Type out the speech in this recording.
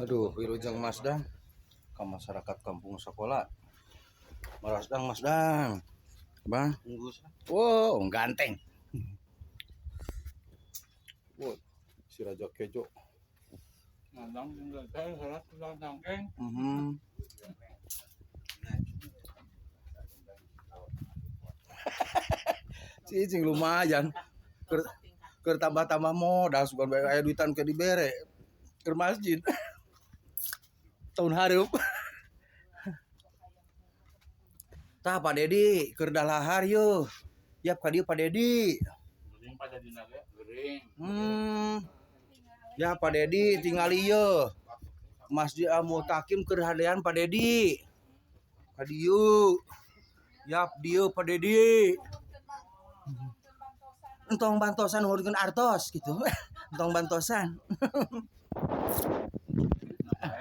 Aduh, wilujeng Mas Dang ka masyarakat kampung sekolah. Mas Dang, Mas Dang. Bang. Wow, ganteng. Wow, si Raja Kejo. Mhm. Cicing lumayan. Keur tambah-tambah modal sugan bae aya duitan ke dibere. Keur masjid. Tahun hareup. Tah Pak Dedi keur dalahar yeuh. Yap ka dieu Pak Dedi. Ya Pak Dedi tingali yeuh. Masjid Al Mutakim keur hadean Pak Dedi. Ka dieu. Yap dieu Pak Dedi. Entong bantosan nuhunkeun artos gitu. Entong bantosan.